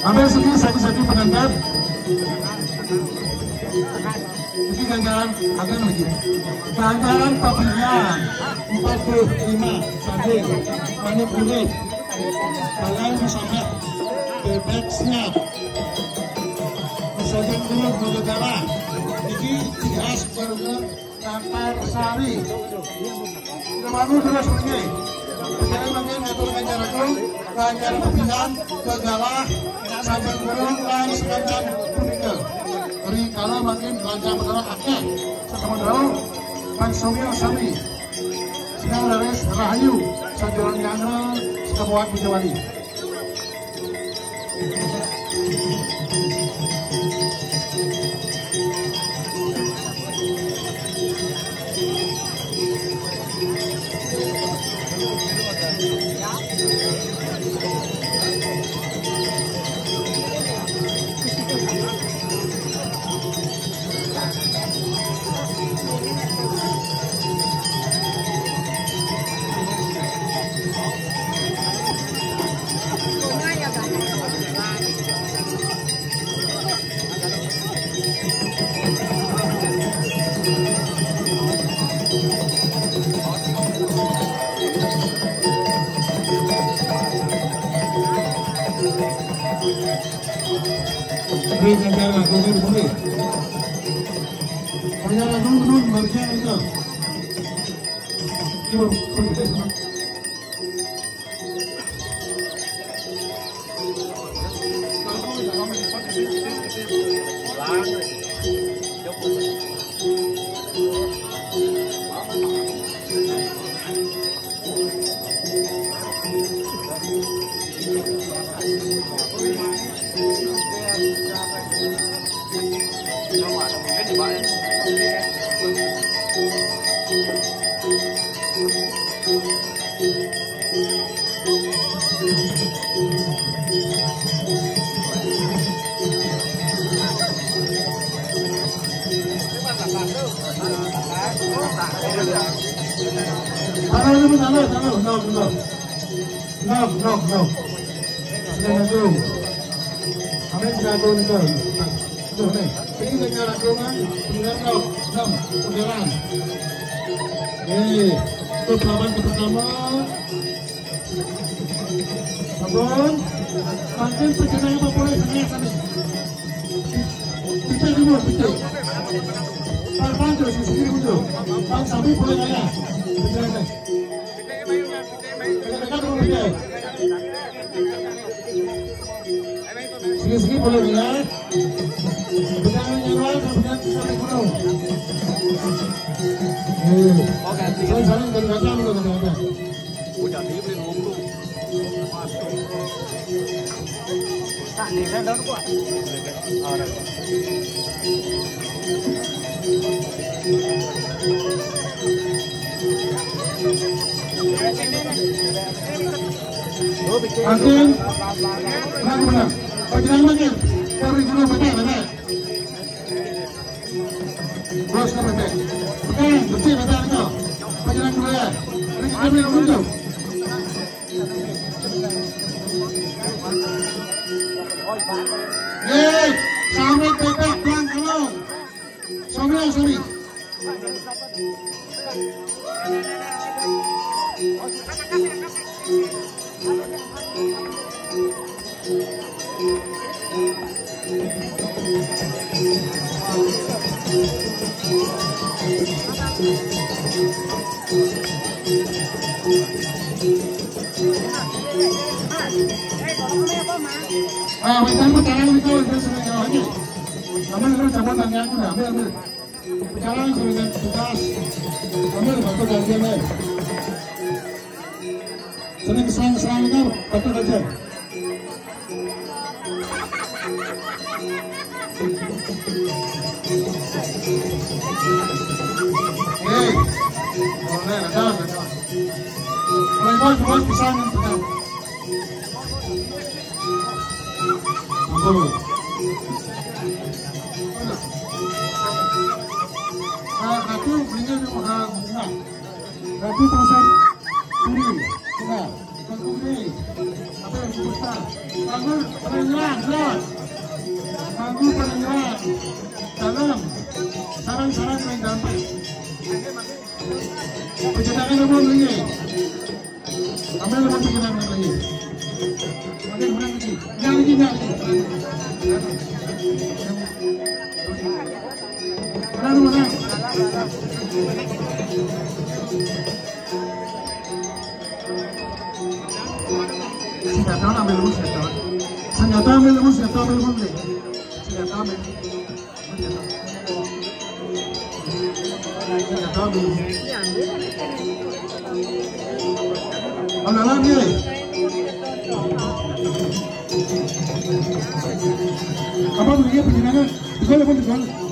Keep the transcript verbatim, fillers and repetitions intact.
Ambil segi satu-satu pengantar. Ini ganjaran, akan lagi. Ganjaran pemberian empat puluh lima saja. Mana boleh? Kalian bisa bebek siap. Misalnya dulu negara. Ini khas baru Kapal Sari. Kita bangun terus lagi. Jadi mungkin ngatur ganjar aku, ganjar pimpinan, kegalah, sampai burung, dan seganjar punika. Ri kala makin lancar bergerak akeh. Sesama jauh, Pak Somil Sami. Sedang leres rahayu, sajuran nyana, sekabuat Bujawali. Ini ganjaran, ini, ini. Ganjaran, ini, ini, ini. Taruh dulu, taruh, taruh. No, no. No, no, no. Jangan dulu. Kami tidak dulu, no. Tuh, nih. Ini dengan rombongan, dengan no, no, jalan. Nih, itu selamat bersama. Abang, panggil perkenalkan apa boleh saya kami. Picture dulu, picture. Bang, bang, terus di sini dulu. Bang, sambil boleh nanya. Picture aja. Dekat-dekat dulu, picture. Sini-sini boleh nanya. Picture yang luar, picture sampai gunung. Eh, saling-saling dari kacang, dari kacang. Udah dibeli ngomong. Makin, makin benar. Pajangan makin. Dari dulu benar, benar. Bos, benar, benar. Oke, betul, betul, betul. Pajangan dulu ya. Ini kami yang muncul. Yeay, sami pepak bang kalau. Sami, sami. Ah, wis sampe sekarang niku wis seneng aja. Sampe lu coba tanya aku dah, ambil, ambil. Sekarang sudah tugas. Ambil batu gantian, eh. Seneng serang-serang itu batu gantian. Hei, boleh, ada, ada. Kalau itu cuma pisang, pisang. Betul. Nah, aku belinya di mahal bunga. Ratu pasar kuri, bunga. Bukan kuri. Apa yang Bagus, penyanyi, jelas. Bagus, penyanyi. Dalam. Sarang-sarang yang gampang. Percetakan umum lagi. Ambil umum percetakan lagi. Oke, menang lagi. Yang lagi, yang lagi. Menang, menang. Senjata ambil dulu, senjata. Senjata ambil dulu, senjata ambil dulu deh. Senjata ambil. Senjata. Senjata ambil. Ambil lagi. Apa bunyinya, penjenengan? Betul apa betul?